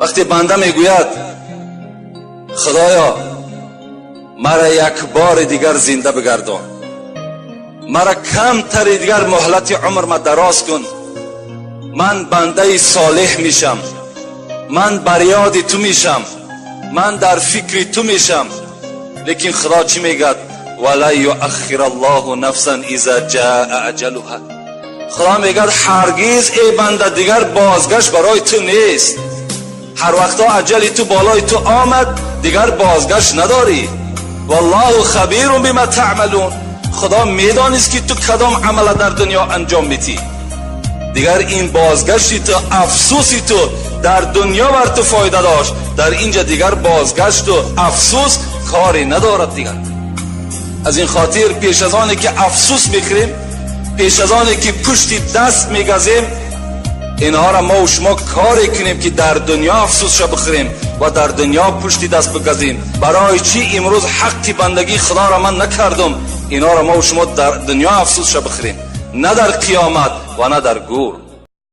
Вақте банда мегӯяд: «Худоё, мара як бори дигар зинда бигардон, мара камтари дигар муҳлати умрма дароз кун, ман бандаи солеҳ мешам, ман бар ёди ту мешам, ман дар фикри ту мешам», лекин Худо чӣ мегӯяд? وَلَنْ يُؤَخِّرَ اللهُ نَفْسًا إِذَا جَاءَ أَجَلُهَا. Худо мегӯяд: «Ҳаргиз, эй банда, дигар бозгашт барои ту нест. Ҳар вақто аҷали ту болои ту омад, дигар бозгашт надорӣ». والله خبير بما تعملون. Худо медонист, ки ту кадом амала дар дунё анҷом медиҳӣ. Дигар ин бозгашти ту, афсӯси ту дар дунё бар ту фоида дошт, дар инҷа дигар бозгашту афсӯс кори надорад дигар. Аз ин хотир, пеш аз оне ки афсӯс мекунем, пеш аз оне ки пушти даст мегазем, инҳоро мо шумо коре кунем, ки дар дунё афсӯсша бихӯрем ва дар дунё пушти даст бигазем. Барои чӣ имрӯз ҳаққи бандагии Худоро ман накардум? Инҳоро мо шумо дар дунё афсӯсша бихӯрем, на дар қиёмат ва на дар гӯр.